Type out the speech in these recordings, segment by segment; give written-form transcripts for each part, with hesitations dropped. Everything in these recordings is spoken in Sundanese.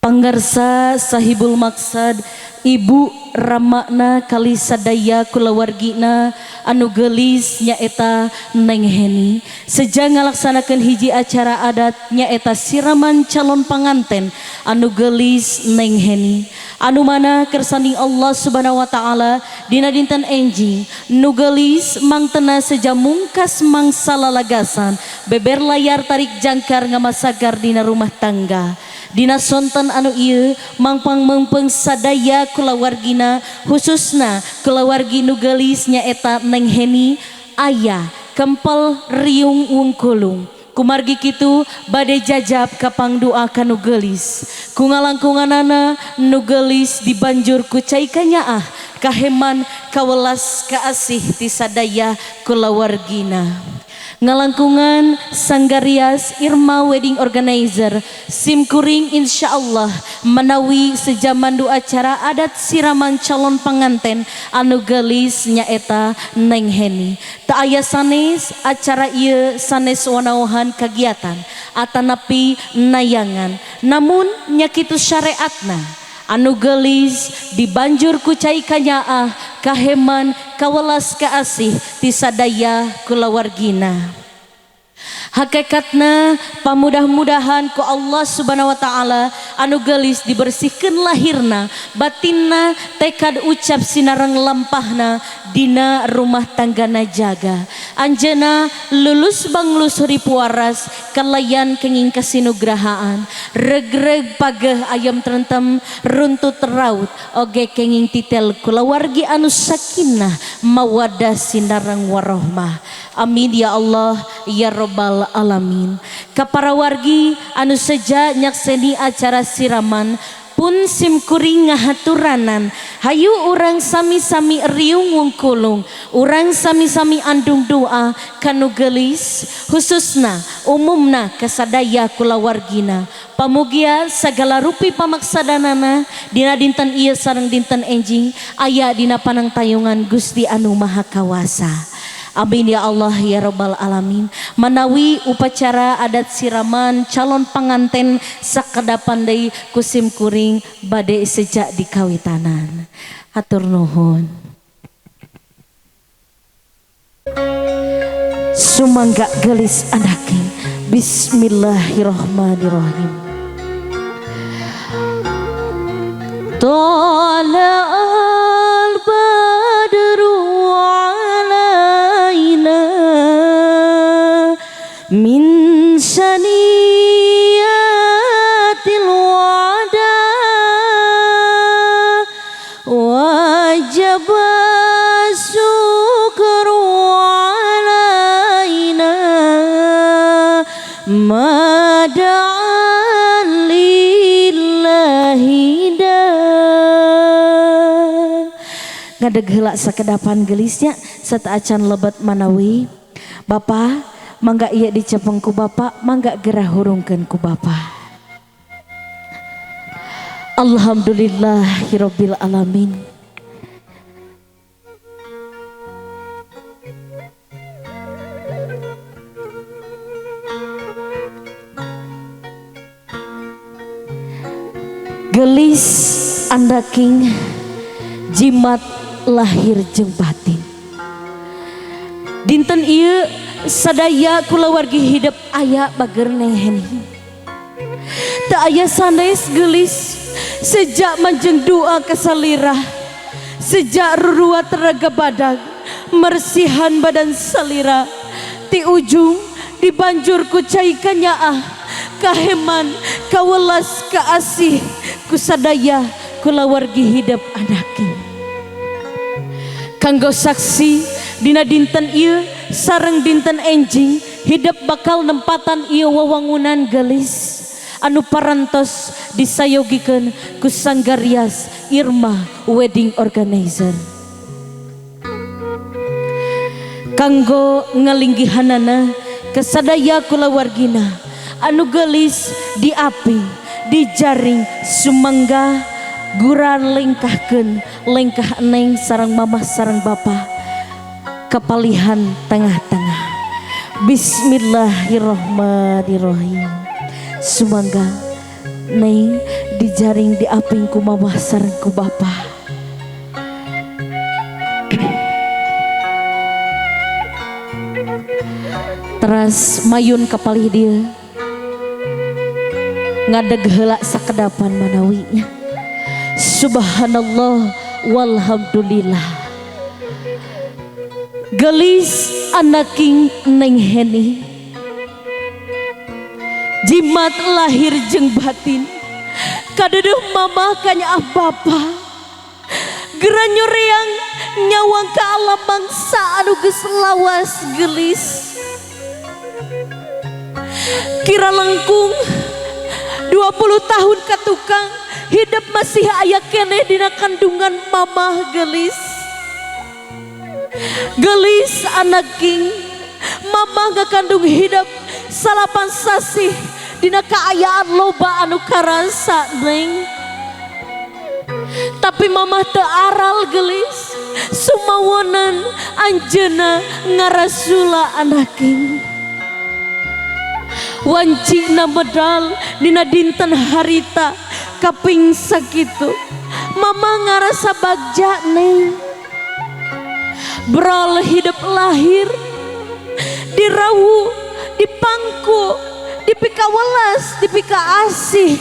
Pangarsa sahibul maksad, Ibu Ramakna kali sadaya kulawargina anu gelis nyaeta Neng Heni seja ngalaksanakeun hiji acara adat nyaeta siraman calon panganten anu gelis Neng Heni, anu mana kersaning Allah Subhanahu wa taala dina dinten enjing nu gelis mangtena seja mungkas mangsa lalagasan beber layar tarik jangkar ngamasagar dina rumah tangga. Dina sonten anu ieu mangpang mengpeng sadaya kulawargina, khususna kulawargi nu geulis nyaeta Neng Heni, aya kempel riung wungkulung. Kumargi kitu bade jajab ka pangdua ka nu geulis, ku ngalangkunganana nu geulis dibanjur ku cai kanyaah kaheman kawelas kaasih ti sadaya kulawargina. Ngalangkungan Sanggarias Irma Wedding Organizer sim kuring, insyaallah menawi sejaman du acara adat siraman calon penganten anu gelis nyaeta Neng Heni, teu aya sanes acara ieu, sanes wanaohan kegiatan atanapi nayangan, namun nya kitu syariatna. Anu gelis dibanjur ku cai kanyaah kaheman kawelas kaasih ti sadaya kulawargina. Hakikatna pamudah-mudahan ku Allah Subhanahu wa taala anu gelis dibersihkan lahirna batinna, tekad ucap sinareng lampahna, dina rumah tanggana jaga anjeuna lulus banglus puaras kalayan kenging kasinugrahaan, regreg pageh ayam terentem runtut raut, oge kenging titel kulawargi anu sakinah mawadah sinareng warohmah. Amin ya Allah ya robbal alamin. Kapara wargi anu seja nyakseni acara siraman pun sim kuring ngahaturanan, hayu urang sami-sami riung wungkulung, urang sami-sami andung doa kanu gelis, khususna umumna kasadaya kulawargina, pamugia segala rupi pamaksadanana dina dinten ieu sareng dinten enjing aya dina panangtayungan Gusti anu Maha Kawasa. Amin ya Allah ya Robbal alamin. Manawi upacara adat siraman calon panganten sakedapan deui ku sim kuring bade sejak dikawitanan. Hatur nuhun. Sumangga gelis anake. Bismillahirrahmanirrahim. Tola'al badru alaina min saniyatil wada wajib syukru alaina ma da'a lillahi da. Ngadeg heula sakedapan gelisnya sateuacan lebet. Manawi Bapak mangga ieu dicepeng ku Bapak, mangga gerah hurungkeun ku Bapak. Alhamdulillahirabbil alamin. Gelis andaking jimat lahir jeung batin. Dinten ieu sadaya kulawargi hidep aya bager Neng Heni. Teu aya sanes gelis sejak manjeng doa kasalira, sejak ruruat raga badag mersihan badan salira, ti ujung dibanjur ku cai kanyaah kaheman kawelas kaasih ku sadaya kulawargi hidep anaki. Kanggo saksi dina dinten ieu sareng dinten enjing hidep bakal nempatan ieu wewangunan gelis anu parantos disayogikeun ku Sanggarias Irma Wedding Organizer. Kanggo ngalinggihanana kasadaya kulawargina anu gelis diapi dijaring, sumangga guran lengkahkeun lengkah neng sareng mamah sareng bapa kepalihan tengah-tengah. Bismillahirrahmanirrahim. Sumangga neng Dijaring diaping ku mamah sareng ku bapa. Teras mayun kapalih dia ngadeg heula sakedapan manawinya. Subhanallah walhamdulillah. Gelis anaking Neng Heni, jimat lahir jeung batin, kadeudeuh mamah kanyaah bapa, gera nyoreang nyawang ka alam bangsa anu geus lawas gelis. Kira lengkung 20 tahun ka tukang hidup masih aya keneh dina kandungan mamah gelis. Gelis anaking mamah ngakandung hidup 9 sasih dina kaayaan loba anu karasa neng. Tapi mamah teu aral gelis, sumawonan anjeunna ngarasula anaking. Wancina medal dina dinten harita kaping sakitu mamah ngarasa bagja neng. Brol hidup lahir dirawu, dipangku, dipika welas, dipika asih,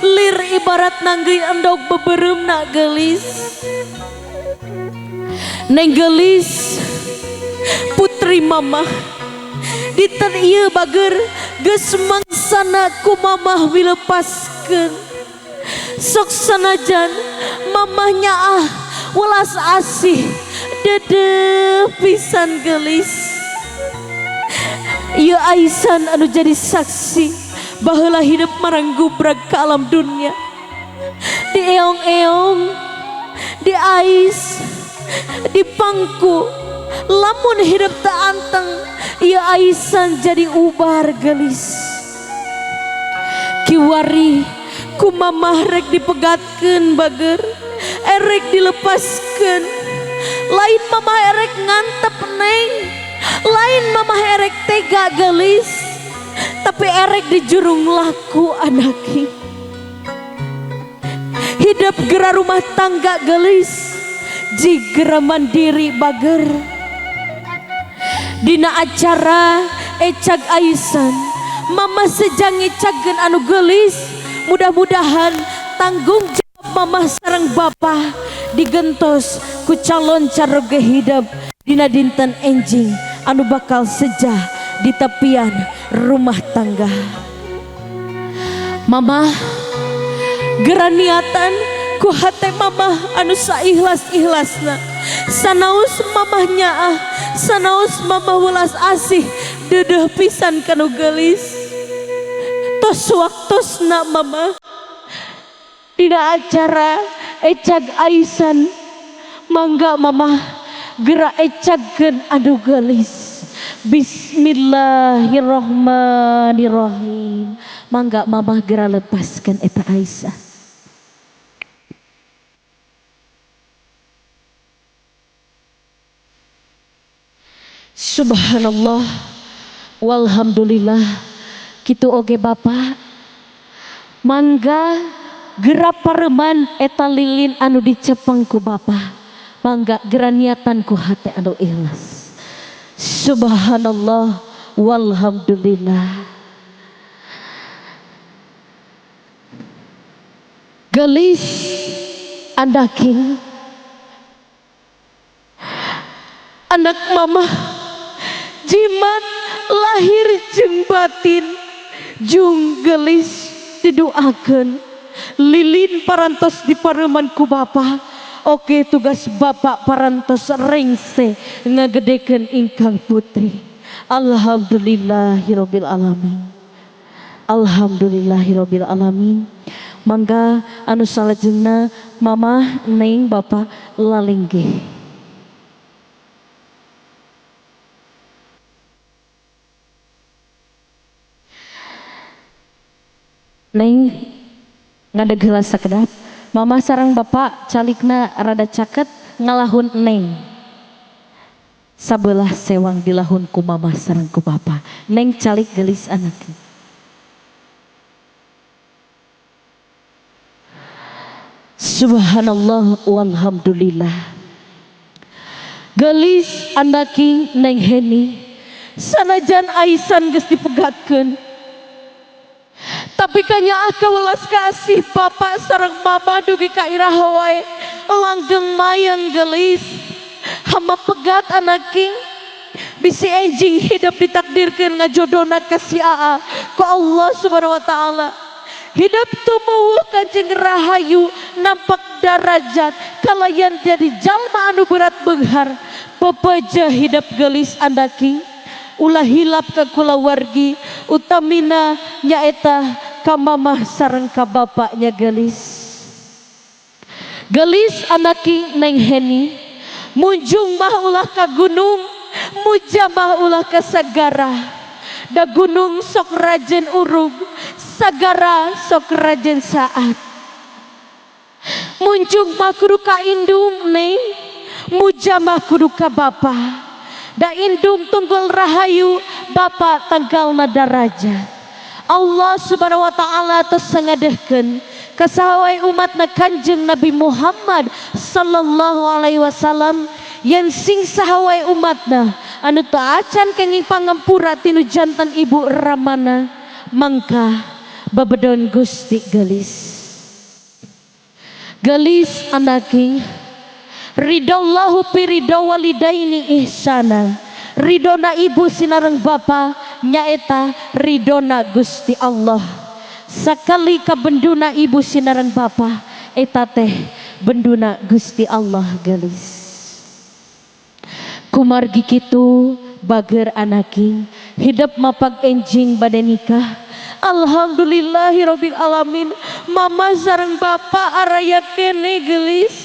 lir ibarat nanggeuy endog bebereumna gelis. Neng gelis putri mamah dinten ieu bager geus mangsana ku mamah wilepaskeun. Sok sanajan mamah nyaah welas asih dedeh pisan gelis. Ieu aisan anu jadi saksi baheula hidup maranggubrag ka alam dunia. Dieong-eong, diais, dipangku, lamun hidup tak anteng, ieu aisan jadi ubar gelis. Kiwari ku mamah rek dipegatkeun bager, erek dilepaskeun. Lain mamah erek ngantep neng, lain mamah erek tega gelis, tapi erek dijurung laku anaki. Hidup gera rumah tangga gelis, jigera mandiri bager. Dina acara ecag aisan, mama sejang ngecageun anu gelis. Mudah-mudahan tanggung jawab mama sareng bapa digentos ku calon caroge hidup dina dinten enjing anu bakal sejah di tepian rumah tangga. Mama gera niatan ku hate mamah anu saihlas-ihlasna, sanaos mamah nyaah, sanaos mamah welas asih, dedeh pisan kanu gelis. Tos waktosna mama dina acara ecag aisan, mangga mama gera ecagkeun anu gelis. Bismillahirrahmanirrahim. Mangga mama gera lepaskan eta Aisyah. Subhanallah walhamdulillah. Kitu oge Bapak, mangga gera pareman eta lilin anu dicepeng ku Bapak. Mangga gera niatan ku hate anu ikhlas. Subhanallah walhamdulillah. Gelis andaking anak mama jimat lahir jeung batin jung gelis didoakeun lilin parantos dipareman ku Bapa. Oke tugas Bapak parantos rengse ngagedekeun ingkang putri. Alhamdulillahirabbil alamin. Alhamdulillahirabbil alamin. Mangga anu salajengna mamah neng Bapak lalinggih. Neng ngadeg heula sakedap. Mama sareng bapak calikna rada caket ngalahun neng. Sabelah sewang dilahun ku mama sareng ku bapak. Neng calik gelis anaknya. Subhanallah walhamdulillah. Gelis andaki Neng Heni, sanajan aisan geus dipegatkeun, tapi kanyaah kawelas kasih bapak sareng mama dugi ka iraha wae langgeng mayang gelis. Hama pegat anaking, bisi enjing hidup ditakdirkeun ngajodona ka si Aa ku Allah Subhanahu wa taala. Hidup tumuwuh Kanjeng Rahayu, nampak darajat kalayan jadi jalma anu berat beunghar. Pepeje hidup gelis andaki, ulah hilap ka kulawargi, utamina nyaeta ka mamah sareng ka bapaknya gelis. Gelis anaki Neng Heni, munjung mah ulah ka gunung, muja mah ulah ka sagara. Da gunung sok rajen urug, sagara sok rajen saat. Munjung mah kudu ka indung Neng, muja mah kudu ka bapa. Da indung tunggul rahayu, bapa tangkalna daraja. Allah Subhanahu wa taala tos ngadehkeun ka saha wae umatna Kanjeng Nabi Muhammad sallallahu alaihi wasallam, yen sing saha wae umatna anu teu acan kenging pangampura tinu jantan ibu ramana, mangka babedon Gusti gelis. Gelis anaki, ridallahu fi ridha walidaini ihsana. Ridona ibu sinareng bapa nyaeta ridona Gusti Allah. Sakali kabenduna ibu sinareng bapa eta teh benduna Gusti Allah gelis. Kumargi kitu bager anaki, hidup mapag enjing bade nikah. Alhamdulillahirabbil alamin, mama sareng bapa araya kene gelis.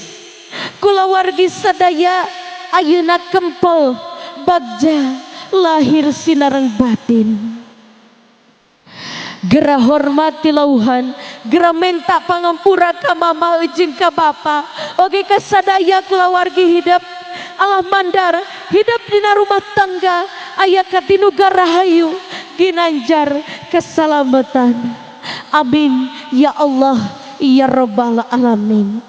Kulawargi sadaya ayeuna kempel bagja lahir sinareng batin. Gera hormati lauhan, gera menta pangampura ka mama jeung ka bapa, oge ka sadaya kulawargi hidup. Allah mandar hidup dina rumah tangga aya katinuga rahayu ginanjar keselamatan. Amin ya Allah ya rabbal alamin.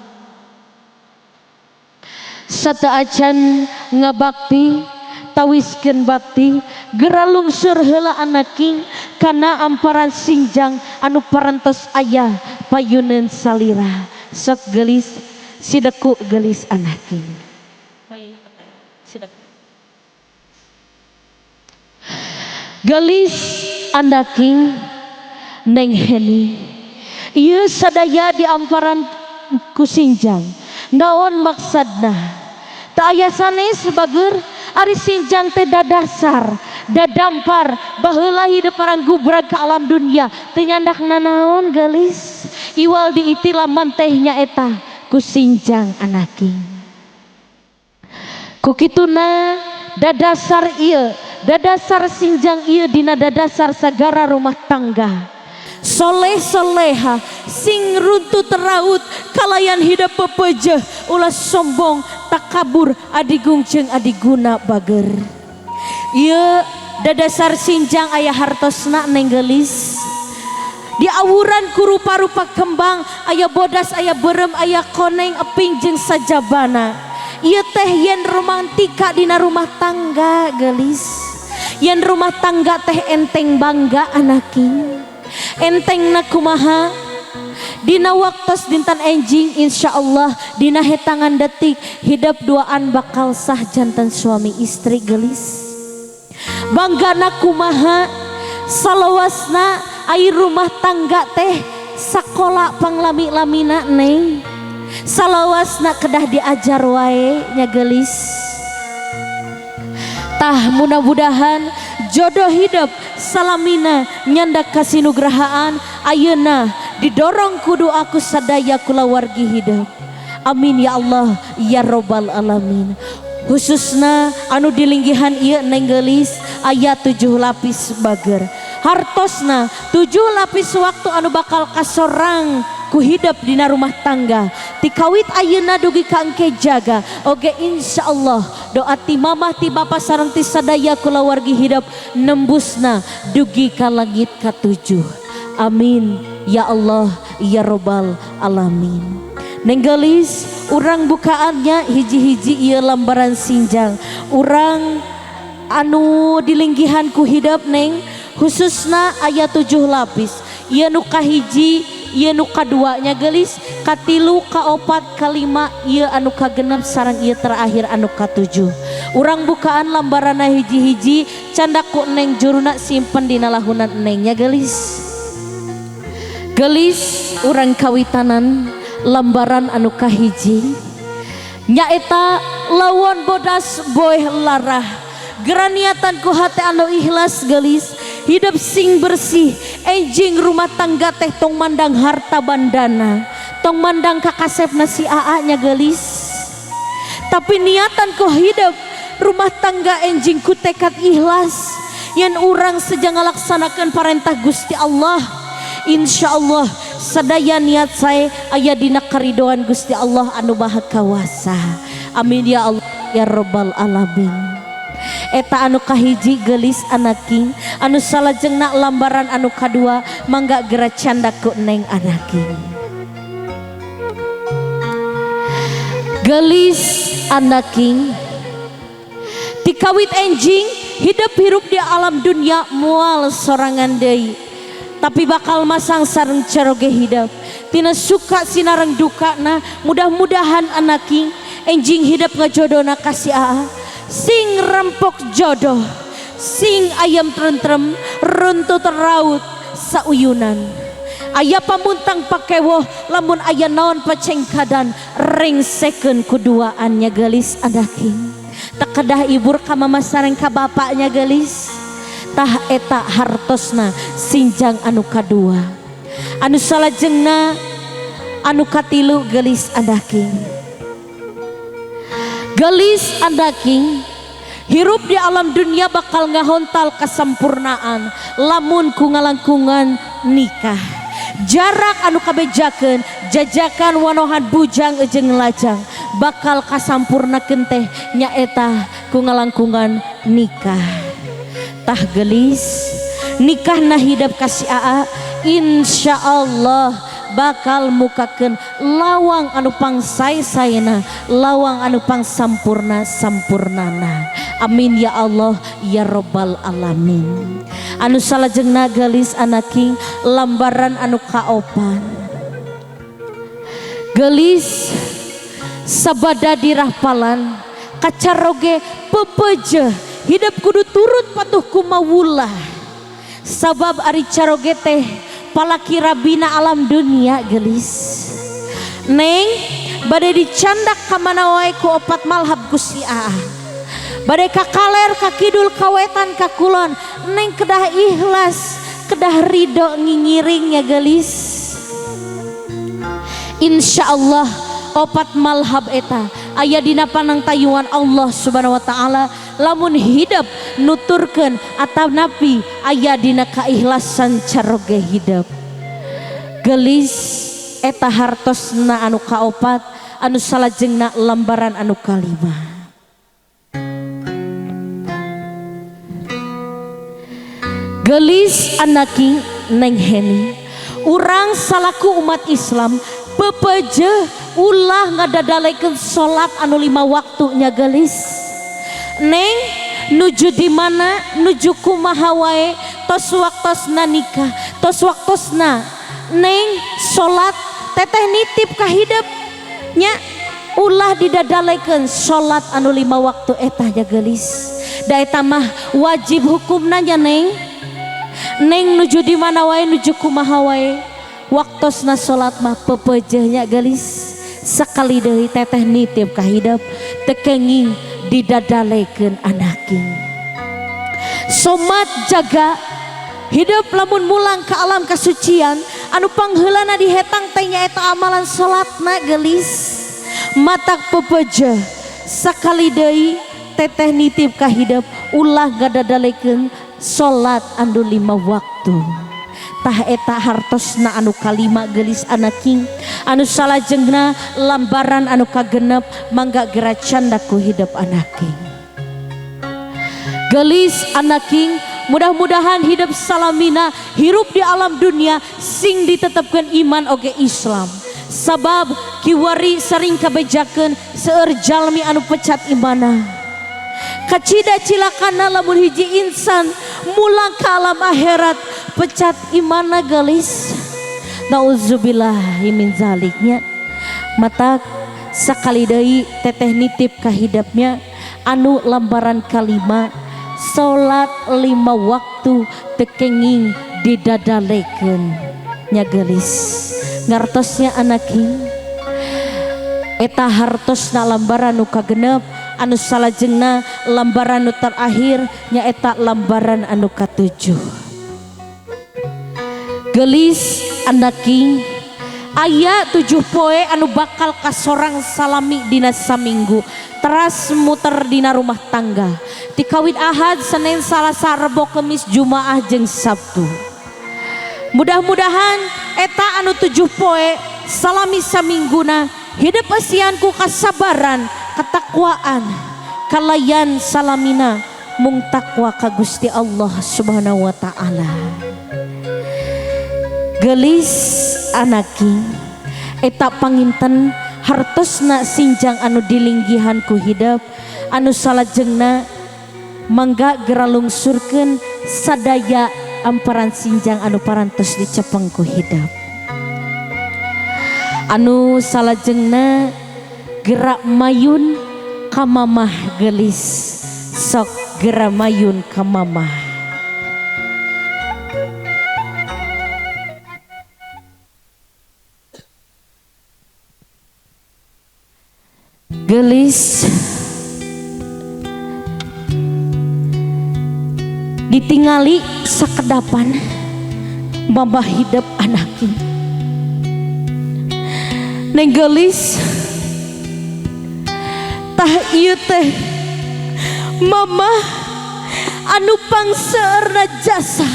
Sateuacan ngabakti tawiskeun bakti, gera lungsur heula anaking kana amparan sinjang anu parantos aya payuneun salira. Sok gelis sideku gelis anaking. Gelis andaking Neng Heni, ieu sadaya di amparan ku sinjang. Naon maksadna? Tak aya sanes bager, ari sinjang teh dadasar, dadampar baheula hidup parang gubrag ka alam dunia teu nyandak nanaon gelis. Iwal diitilaman teh nyaeta ku sinjang anaking. Ku kituna dadasar ieu, dadasar sinjang ieu dina dadasar sagara rumah tangga. Soleh soleha sing runtut raut kalayan hidup pepejeh, ulah sombong takabur adigung jeung adiguna bager. Ieu dadasar sinjang aya hartosna Neng Gelis. Diawuran ku rupa-rupa kembang, aya bodas, aya berem, aya koneng, eping jeung sajabana. Ieu teh yen romantika dina rumah tangga gelis. Yen rumah tangga teh enteng bangga anaking. Enteng na kumaha? Dina waktos dintan enjing insyaallah dina hetangan detik hidup duaan bakal sah jantan suami istri gelis. Banggana kumaha? Salawasna air rumah tangga teh sakola panglami-lamina Neng. Salawasna kedah diajar wae nya gelis. Tah mudah-mudahan jodoh hidup salamina nyandak kasinugrahaan ayeuna didorong kudu aku sadaya kulawargi hidup. Amin ya Allah ya robbal alamin. Khususna anu dilinggihan ieu Neng Gelis aya 7 lapis bager. Hartosna 7 lapis waktu anu bakal kasorang ku hidup dina rumah tangga. Tikawit ayeuna dugi ka engke jaga. Oge insyaallah doa ti mamah ti bapa sareng ti sadaya kulawargi hidup nembusna dugi ka langit ka-7. Amin ya Allah ya robbal alamin. Neng geulis, urang bukaannya hiji-hiji ieu lambaran sinjang. Urang anu dilinggihan ku hidep, Neng, khususna aya 7 lapis. Ieu nu kahiji, ieu nu kaduanya geulis, katilu, kaopat, kalima, ieu anu kagenep sareng ieu terakhir anu katujuh. Urang bukaan lambarana hiji-hiji, candak ku Neng juruna, simpen dina lahunan Nengnya geulis. Geulis, urang kawitanan lambaran anu kahiji nyaeta lawon bodas boeh larah. Geraniatan ku hate anu ikhlas geulis, hidup sing bersih. Enjing rumah tangga teh tong mandang harta bandana, tong mandang kakasepna si AA nya geulis, tapi niatan ku hidup rumah tangga enjing ku tekad ikhlas yang urang sejang ngalaksanakan perintah Gusti Allah. Insya Allah sadaya niat saya aya dina karidoan Gusti Allah anu Maha Kawasa. Amin ya Allah ya Robbal Alamin. Eta anu kahiji geulis anaking. Anu salajengna lambaran anu kadua, mangga gera candak ku Neng anaking. Geulis anaking, tikawit enjing hidup hirup di alam dunia moal sorangan deui, tapi bakal masang sareng caroge hidup tina suka sinareng duka. Nah, mudah-mudahan anaking enjing hidup ngajodona kasih aa sing rempok jodoh, sing ayam tentrem, runtuh teraut sauyunan, aya pamuntang pakewoh lamun aya naon pacengkadan rengsekeun kuduaannya geulis anaking. Tak kedah ibur ka mama sareng ka bapaknya geulis. Tah eta hartosna sinjang anu kadua. Anu salajengna anu katilu geulis anaking. Geulis anaking, hirup di alam dunia bakal ngahontal kesempurnaan lamun ku ngalangkungan nikah. Jarak anu kabejakeun jajakan wanohan bujang jeung lajang bakal kasampurnakeun teh nyaeta ku ngalangkungan nikah. Tah geulis, nikah na hidup kasih aa insya Allah bakal mukakeun lawang anu pangsae-saena, lawang anu pangsampurna sampurnana. Amin ya Allah ya Robbal Alamin. Anu salajengna geulis anaking lambaran anu kaopat. Geulis, sabada dirahpalan kacaroge pepeje hidup kudu turut patuh kumawulah, sabab ari caroge teh palaki rabina alam dunia geulis. Neng, bade dicandak ka mana wae ku opat malhab ku si aa, bade ka kaler, ka kidul, ka wetan, ka kulon, Neng kedah ikhlas, kedah ridho ngingiringnya geulis. Insya Allah opat malhab eta aya dina panangtayuan Allah Subhanahu wa taala lamun hidup nuturkeun atau napi aya dina kaikhlasan caroge hidup geulis. Eta hartosna anu kaopat. Anu salajengna lambaran anu kalima. Geulis anaking Neng Heni, urang salaku umat Islam pepeje ulah ngadadalekeun salat anu 5 waktunya geulis. Neng, nuju di mana nuju kumaha wae, tos waktosna nikah, tos waktosna Neng salat, teteh nitip ka hidep nya, ulah didadalekeun salat anu 5 waktu eta nya geulis. Da eta mah wajib hukumna nya Neng. Neng nuju di mana wae nuju kumaha wae, waktosna salat mah pepejehnya geulis. Sekali deui teteh nitip ka hidep, tekenging didadalekeun anaking. Somat jaga hidup lamun mulang ke alam kasucian anu pangheulana dihetang teh nyaeta amalan salatna geulis. Matak pepejeh sakali deui teteh nitip ka hidep, ulah ngadadalekeun salat anu 5 waktu. Tah eta hartosna anu kalima geulis anaking. Anu salajengna lambaran anu kagenep, mangga gera canda ku hidep anaking. Geulis anaking, mudah-mudahan hidup salamina hirup di alam dunia sing ditetapkan iman oge Islam. Sabab kiwari sering kabejakeun seueur jalmi anu pecat imana. Kacida cilakana lamun hiji insan mulang ka alam akhirat pecat imana gelis. Nauzubillahi min zaliknya. Mata sakali deui teteh nitip ka hidupnya anu lambaran kalima salat 5 waktu tekenging didadalekeun nya gelis. Ngartosnya anaki eta hartosna lambaran nu kagenep anu salajengna lambaran nu terakhir nyaeta lambaran anu katujuh. Gelis anaki aya 7 poe anu bakal kasorang salami dina saminggu teras muter dina rumah tangga tikawit Ahad, Senin, Salasa, Rebo, Kemis, Jumaah jeung Sabtu. Mudah-mudahan eta anu 7 poe salami samingguna hidup esianku kasabaran, ketakwaan, kalayan salamina mung takwa ka Gusti Allah Subhanahu wa taala. Gelis anaki eta panginten hartosna sinjang anu dilinggihan ku hidup anu salajengna mangga gera lungsurkeun sadaya amparan sinjang anu parantos dicepeng ku hidup. Anu salajengna gerak mayun ka mamah gelis, sok gera mayun ka mamah. Gelis ditingali sakedapan mamah hidup anaki. Neng gelis tah ieu teh mamah anu pangseueurna jasa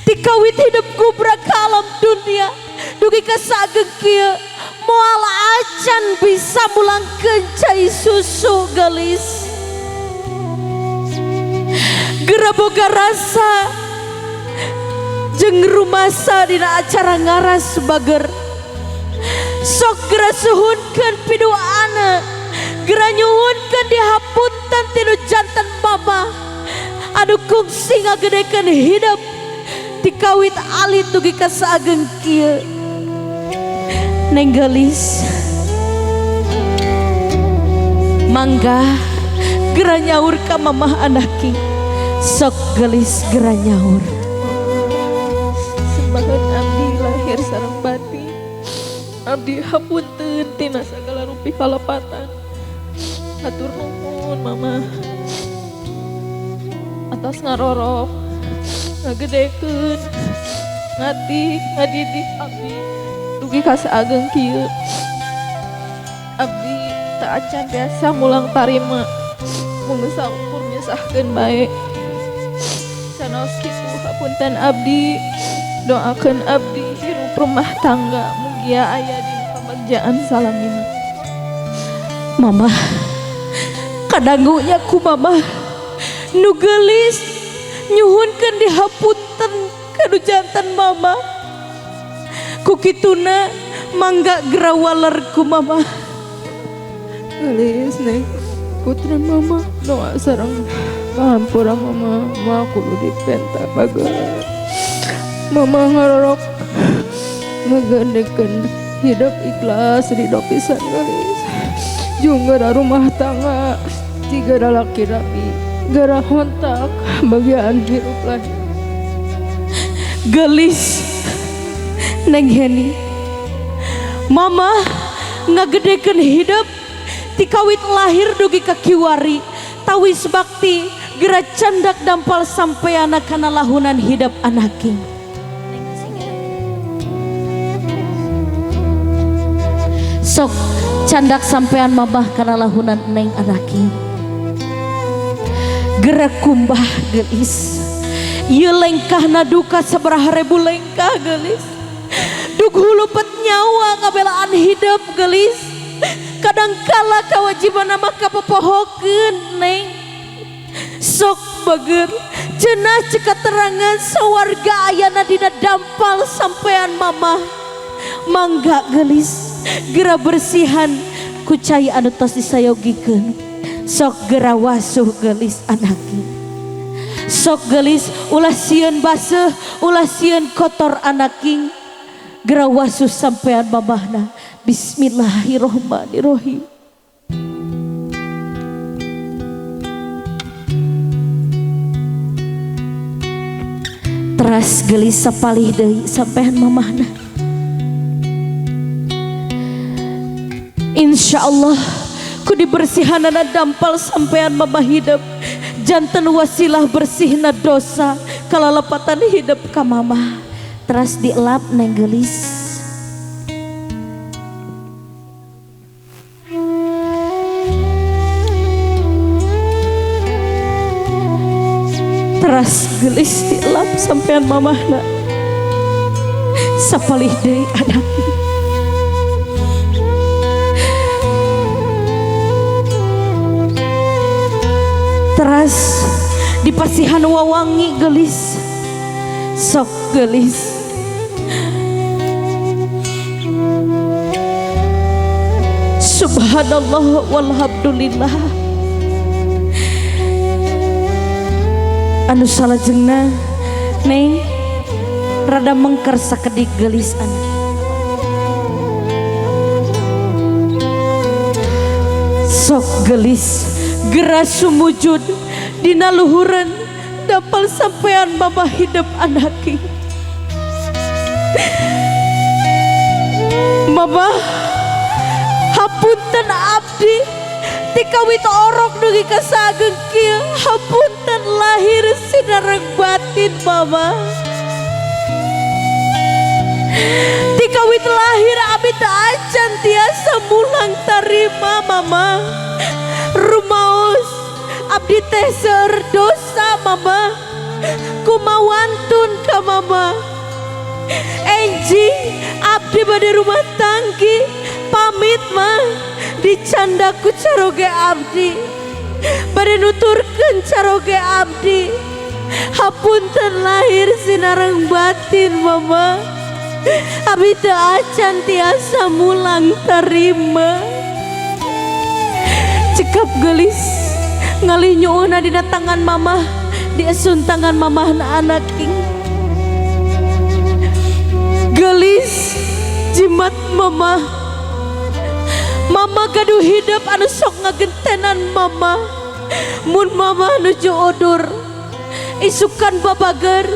tikawit hidup gubrak ka alam dunia dugi ka saageng kieu moal acan bisa mulangkeun cai susu gelis. Gera boga rasa jeung rumasa dina acara ngaras bager. Sok gera suhunkeun piduana, gera nyuhunkeun dihapunten tinu jantan mama anu kungsi ngagedekeun hidup tikawit alit dugi ka saageng kieu. Neng gelis mangga gera nyaur ka mamah anaki. Sok gelis gera nyaur. Sembahan abdi lahir sareng batin, abdi hapunten tina sagala rupi kalepatan. Hatur nuhun mama atas ngarorok ngagedekeun ngatik ngadidik abdi dugi ka saageng kieu. Abdi teu acan biasa mulang tarima mung saukur nyesahkeun bae. Sanaos kitu hapunten abdi, doakeun abdi hirup rumah tangga mugia aya dina kabagjaan salamina. Mama kadangunya ku mama nu geulis nyuhunkeun dihapunten ka nu jantan mama. Ku kituna mangga gera waler ku mama. Gelis neng putra mama doa sareng pahampura mama, mama kudu dipenta bager. Mama ngarorok ngegedekeun hidup ikhlas ridho pisan gelis. Jeung gara rumah tangga jigara laki rapi gara hontak bagian hirup lahir. Gelis Neng Heni, mama ngagedekeun hidup tikawit lahir dugi ka kiwari tawis bakti gera candak dampal sampeana kana lahunan hidup anaki. Sok candak sampean mabah kana lahunan neng anaki. Gera kumbah gelis, ieu lengkahna duka sabaraha ribu lengkah gelis. Dug hulupet nyawa ngabelaan hidup gelis. Kadangkala kewajiban mah kapopohokeun neng. Sok bager cenah cekaterangan sawarga ayana dina dampal sampean mama. Mangga gelis gera bersihan ku cai anu tos disayogikeun. Sok gera wasuh gelis anaki. Sok gelis ulah sieun baseuh, ulah sieun kotor anaking. Gera wasuh sampean mamahna. Bismillahirrahmanirrahim. Teras gelis sapalih deui sampean mamahna. Insyaallah ku dibersihanana dampal sampean mamah hidup. Janten wasilah bersihna dosa kalalepatan hidup ka mamah. Teras dielap neng gelis. Teras gelis dielap sampean mamahna. Sapalih deui anak. Teras dipasihan wawangi gelis. Sok gelis. Subhanallah walhamdulillah. Anu salajengna neng rada mengker sakedik gelis anak. Sok gelis gera sumujud dina luhureun dampal sampean mama hidup anaki. Mama hapunten abdi tikawit orok dugi ka saageng kieu, hapunten lahir sinareng batin mama. Tikawit lahir abdi teu acan tiasa mulang tarima mama. Rumaos abdi teh seueur dosa mama. Kumawantun ka mama. Enjing abdi bade rumah tanggi pamit mah dicanda ku caroge abdi. Bade nuturkeun caroge abdi. Hapunten lahir sinareng batin mama. Abdi teu acan tiasa mulang tarima. Cekap gelis ngalih nyuuna dina tangan mamah, diesun tangan mamahna anak king. Gelis jimat mama. Mama gaduh hidup anu sok ngagentenan mama. Mun mama nuju odur isukan babager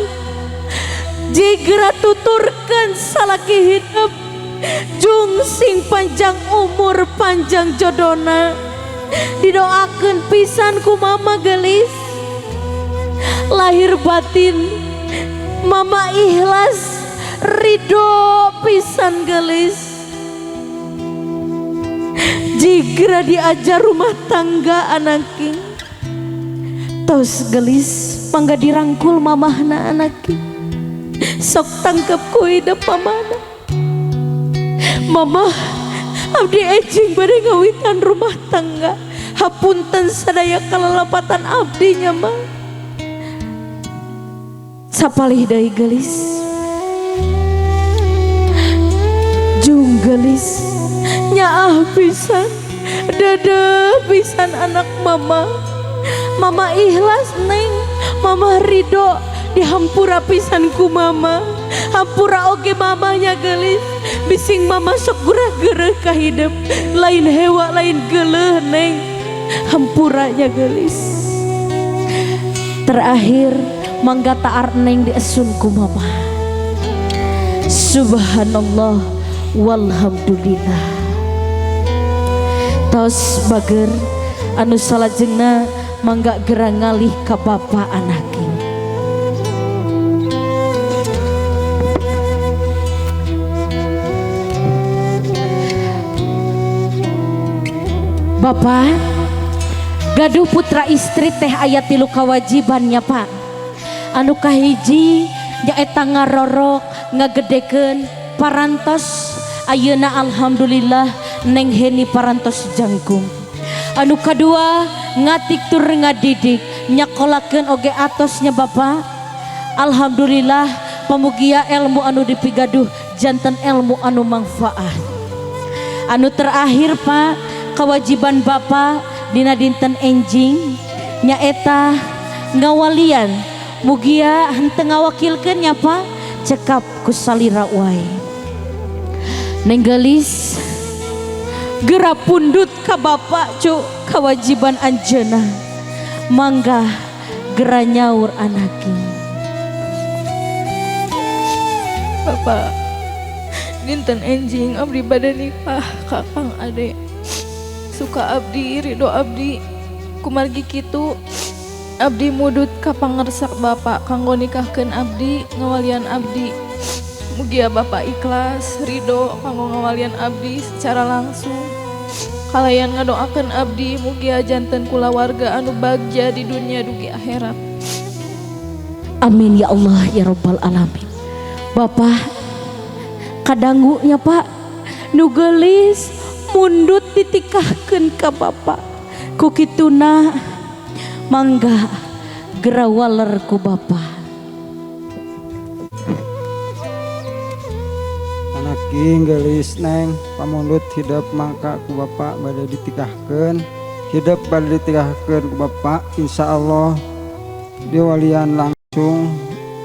jigra tuturkeun salaki hidup jung sing panjang umur panjang jodona. Didoakeun pisan ku mama gelis. Lahir batin mama ikhlas ridho pisan gelis. Jigra diajar rumah tangga anaki. Tos gelis mangga dirangkul mamahna anaki. Sok tangkep ku hidup mamahna. Mama abdi ejing bade ngawitan rumah tangga. Hapunten sadaya kalalepatan abdi nya mah. Sapalih deui gelis. Jung gelis nyaah pisan, dedeh pisan anak mama. Mama ikhlas neng, mama ridho dihampura pisan ku mama. Hampura oge mamanya gelis. Bising mama sok gurah gereh ka hidup, lain hewa lain geuleuh neng. Hampuranya gelis. Terakhir mangga taar neng diesun ku mama. Subhanallah walhamdulillah. Tos bager anu salajengna mangga gera ngalih ka bapa anaki. Bapak gaduh putra istri teh aya tilu kawajibannya Pak. Anu kahiji nyaeta ngarorok ngagedekeun parantos ayeuna alhamdulillah neng Heni parantos jangkung. Anu kadua ngatik tur ngadidik nyakolakeun oge atosnya Bapak. Alhamdulillah pamugia ilmu anu dipigaduh Janten ilmu anu manfaat. Anu terakhir, Pak, kewajiban Bapak dina dinten enjing nyaeta ngawalian. Mugia henteu ngawakilkeun nya, Pak, cekap ku salira wae. Neng Gelis, gera pundut ka Bapak cu kewajiban anjeunna. Mangga gera nyaur anaki. Bapak, dinten enjing abdi bade nikah ka Kang Ade. Suka abdi, ridho abdi, kumargi kitu abdi mudut ka pangersak Bapak kanggo nikahkeun abdi, ngawalian abdi. Mugia Bapak ikhlas ridho kanggo ngawalian abdi secara langsung. Kalayan ngadoakeun abdi mugia janten kulawarga anu bagja di dunia dugi akhirat. Amin ya Allah ya Rabbal Alamin. Bapak kadanggunya, Pak, nu geulis mundut ditikahkeun ka Bapak. Ku kituna mangga gera waler ku Bapak. Anak geulis Neng, pamundut hidep mangka ku Bapak bade ditikahkeun. Hidep bade ditikahkeun ku Bapak, insyaallah diwalian langsung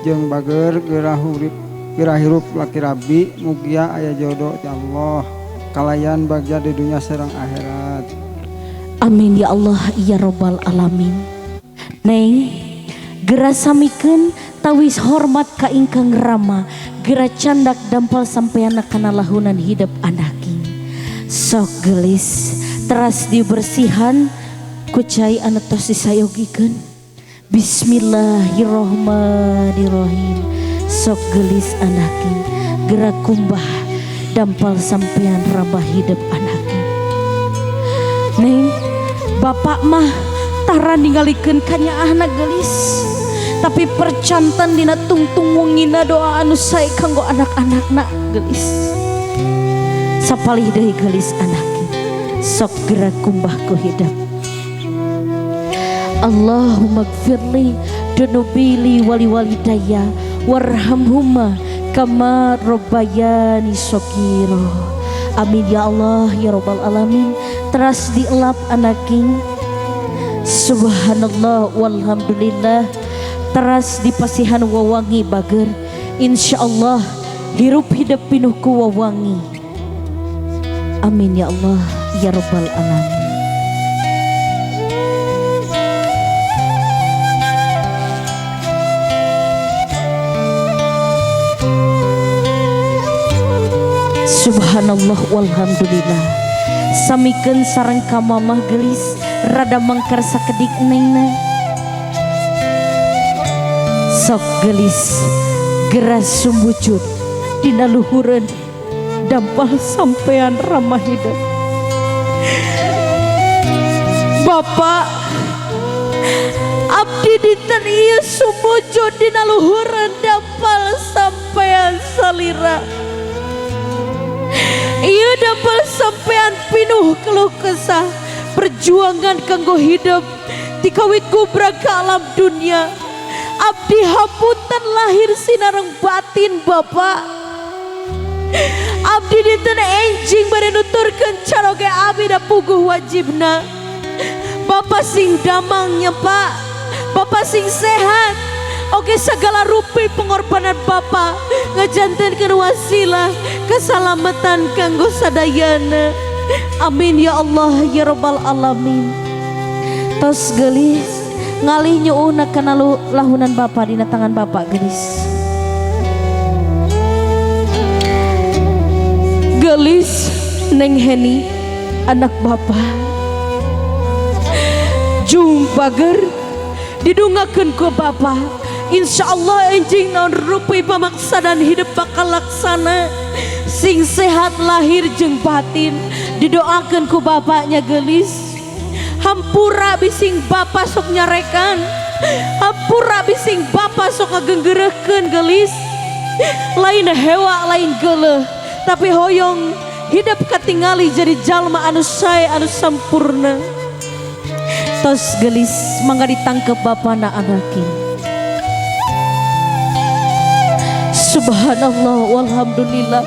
jeung bager gerah hurip gerah hirup laki rabi, mugia aya jodoh ti Allah kalayan bagja di dunia sareng akhirat. Amin ya Allah ya Rabbal Alamin. Neng, gera samikeun tawis hormat ka ingkang rama, gera candak dampal sampeana kana lahunan hidep anaki. Sok gelis teras dibersihan ku cai anu tos disayogikeun. Bismillahirrahmanirrahim. Sok gelis anaki, gera kumbah dampal sampean rama hidep anaki. Neng, bapak mah tara ningalikeun kanyaahna gelis, tapi percantan dina tungtung wengina doa anu sae kanggo anak-anakna gelis. Sapalih deui gelis anaki, sok gera kumbah ku hidep. Allahumma gfirli dunubi li wali walidayya warhamhuma kama rabbayani shaghira. Amin ya Allah ya Rabbal Alamin. Teras dielap anaking. Subhanallah walhamdulillah. Teras dipasihan wawangi bager. Insyaallah hirup hidup pinuh ku wawangi. Amin ya Allah ya Rabbal Alamin. Subhanallah walhamdulillah. Samikeun sareng ka mamah gelis rada mangkar sakedik nengna. Sok gelis gera sumbucut dina luhureun dampal sampean ramah hidup. Bapak abdi dinten ieu sumujud dina luhureun dampal sampean salira. Ieu dampal sampean pinuh keluh kesah perjuangan kanggo hidup tikawit gubra ke alam dunia. Abdi hapunten lahir sinareng batin Bapak. Abdi dinten enjing bade nuturkeun caroge abdi da puguh wajibna. Bapak sing damangnya Pak, Bapak sing sehat. Oke segala rupi pengorbanan Bapak ngajantenkeun wasilah keselamatan kanggo sadayana. Amin ya Allah ya Rabbal Alamin. Tos gelis ngalih nyuuna kana lahunan Bapak dina tangan Bapak gelis. Gelis Neng Heni anak Bapak. Jung bager didungakeun ku Bapak. Insyaallah enjing naon rupi pamaksadan hidup bakal laksana. Sing sehat lahir jeung batin didoakeun ku bapaknya gelis. Hampura bising bapa sok nyarekan, hampura bising bapa sok ngagenggereukeun gelis. Lain hewa lain geuleuh, tapi hoyong hidup katingali jadi jalma anu sae anu sampurna. Tos gelis mangga ditangkep bapana anaki. Subhanallah walhamdulillah.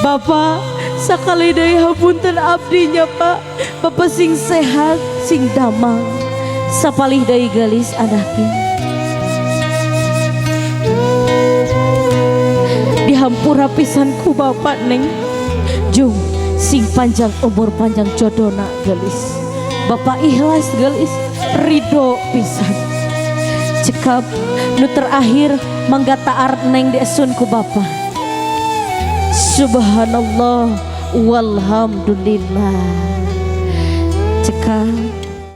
Bapak, sakali deui hapunten abdi nya, Pak. Bapak sing sehat, sing damang. Sapalih deui, geulis anaknya. Dihampura pisan ku Bapak, Neng. Jung sing panjang umur, panjang jodona, geulis. Bapak ikhlas, geulis, ridho pisan. Cekap nu terakhir, mangga taar Neng diesun ku Bapak. Subhanallah walhamdulillah. Cekap.